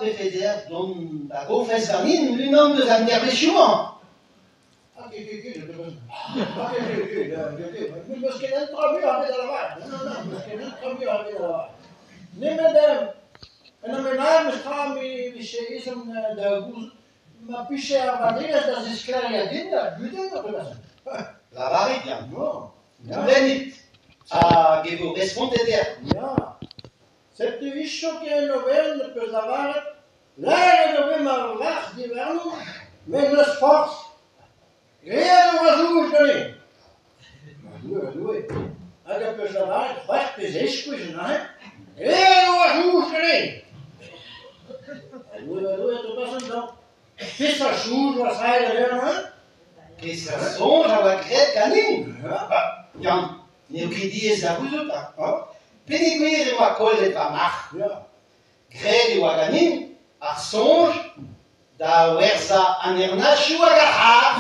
vefe deoc'h dont da gofes ganin unan eus an dervezhioù-mañ. Ah, ket, ket, ket, ah, ket, ket, ket, ket, ket, n'eus ket un dra muioc'h ebet da lavaret. Non, non, non, n'eus ket un dra muioc'h ebet da lavaret. Nemet un amenaj meus tra me vije ezhomm da gouzout ma pije ar vadelezh da zisklêriañ din ar gudenn o petra. Lavarit, Yann. Non. Goulennit hag e vo respontet deoc'h. Ya. Setu isho ken oberenn ho peus lavaret Laeret eo bet ma marc'h diwarnon met n'eus forzh. Graet eo va soñj ganin. Ma Doue, ma Doue, hag a peus lavaret c'hwec'h pe seiz gwech neuze. Graet eo va soñj ganin. Ma Doue, ma Doue, te pass an tamm. Peseurt soñj oa savet anezhañ neuze? Peseurt soñj a oa graet ganin? Yann, n'eo ket diaes da gouzout, ha? Peogwir e oa kollet va marc'h. Graet e oa ganin ar soñj da werzhañ an hernachoù hag ar c'harr.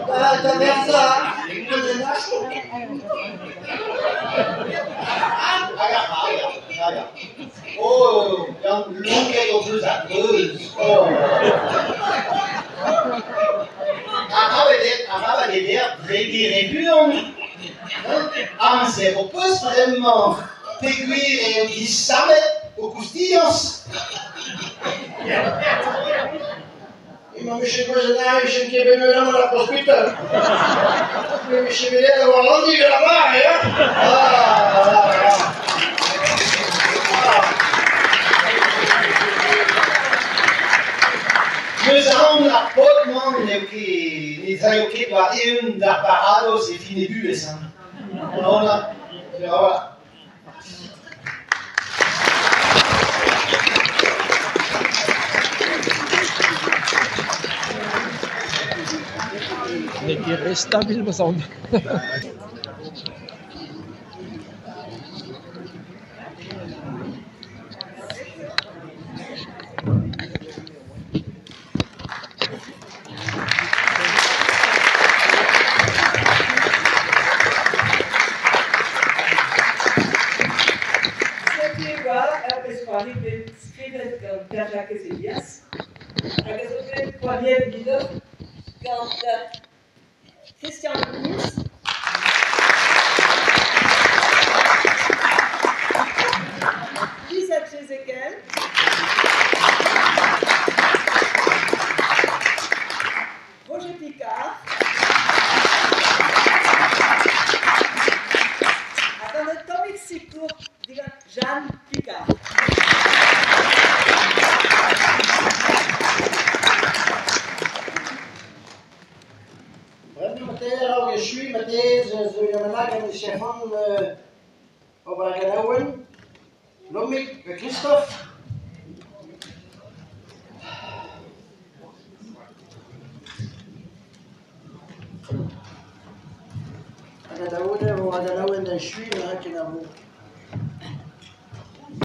Da werzhañ an hernachoù? Hag ar c'harr, ya. Oh, gant lonket hon eus a-dreuz. Oh. Arabat eo dezhañ kregiñ re buan. Amzer ho peus bremañ peogwir eo disammet ho koustiañs. Emañ 'vije gouezet aze e vijen ket bet amañ d'ar ospital. Me 'vije bet aet war Landi gant ar mare, hein. Ah, Meus aon ar paotr-mañ n'eo ket ne zaio ket war-eeun d'ar baradoz e fin e vuhez hein. Voilà, voilà. N'eo ket re stabil ma zorn. Setu e oa ur pezh-c'hoari bet skrivet gant Pêr-Jakez Elias hag a zo bet c'hoariet evidoc'h gant Christian Le Lisa Jezekel, Roger Picard, ha gant un tammig sikour digant Jeanne Picard. Bremañ marteze a-raok echuiñ marteze zo unan bennak en chefan ober ar ganaouenn. Lomig ha Christophe. Ar ganaouenn eo ar ganaouenn da echuiñ neuze kenavo.